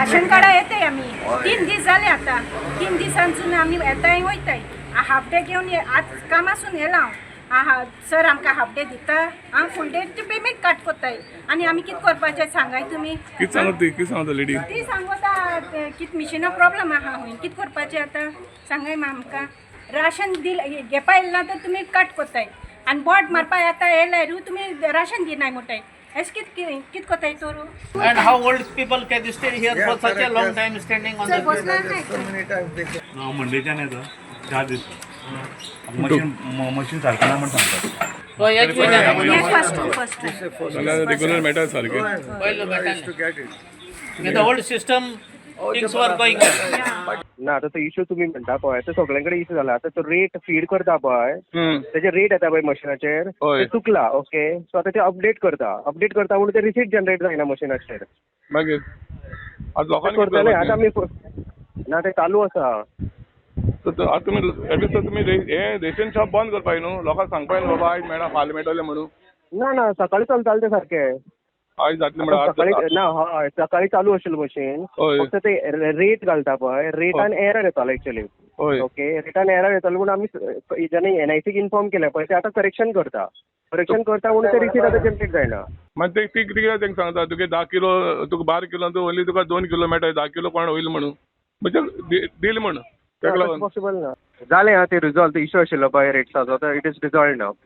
Ration कार्डा येताय आमी, 3 दीस जाले आतां. 3 दिसांसून आमी येताय वयताय. हाफ डे घेवन आज कामासून येला हांव. आहा सर, आमकां हाफ डे दिता? हांव फूल डेची पेमेंट काट कोत्ताय आनी आमी कितें करपाचें सांगाय तुमी. कितें सांगता ती? कितें सांगता लेडी? ती सांगता कितें मिशिना प्रॉब्लम आहा खंय. कितें करपाचें आतां सांगाय मा आमकां. राशन दिल घेवपा येयलें ना तर तुमी कट कोत्ताय आनी बोट मारपा येता येयल्यारू तुमी राशन दिनाय म्हणटाय. अशें कितें कितें कोत्ताय तर? And how old people can stay here for such a long time standing on चल the बसला नाही. हांव मंडेच्यान येता, 4 दीस. मशीन मशीन सारकें ना म्हण सांगता. So एक महिन्यान. First first. जाल्यार रेगुलर मेळटा सारकें. पयलो मेळटालें. With the old system, things were going well. ना, आतां तो इशू तुमी म्हणटा पळय, तो सगळ्यां कडेन इशू जाला. आतां तो रेट फीड करता पळय, तेजे रेट येता पळय मशिनाचेर, ते चुकला. ओके, सो आतां ते अपडेट करता, अपडेट करता म्हणून ते रिसीट जनरेट जायना मशिनाचेर. मागीर आतां ते लोकांनी करतले आतां आमी. ना, ते चालू आसा. आतां तुमी एटलिस्ट तुमी हें रेशन शॉप बंद करपाक न्हू, लोकांक सांगपाक न्हू, बाबा आयज मेळना, फाल्यां मेळटलें म्हणून. ना ना, सकाळी चलतालें तें सारकें. आयज जातलें आतां म्हळ्यार सकाळी आज? ना, हय, सकाळी चालू आशिल्लें मशीन. फक्त ते रेट घालता पळय, रेटान एरर येतालो एक्चुअली. ओके, रेटान एरर येतालो म्हणून आमी जेन्ना एनआयसीक इन्फॉर्म केलें पळय, ते आतां करेक्शन करता, करेक्शन करता म्हणून ते रिसीट आतां जनरेट जायना. मागीर ते ती कितें तांकां सांगता, तुगे 10 किलो, तुका 12 किलो, तूं ओनली तुका 2 किलो मेळटा, 10 किलो कोण वयले म्हणून, म्हणजे दिल म्हण ताका लागून. पॉसिबल ना. जालें आं, ते रिजॉल्व. इशू आशिल्लो पळय रेट्साचो, it is resolve now.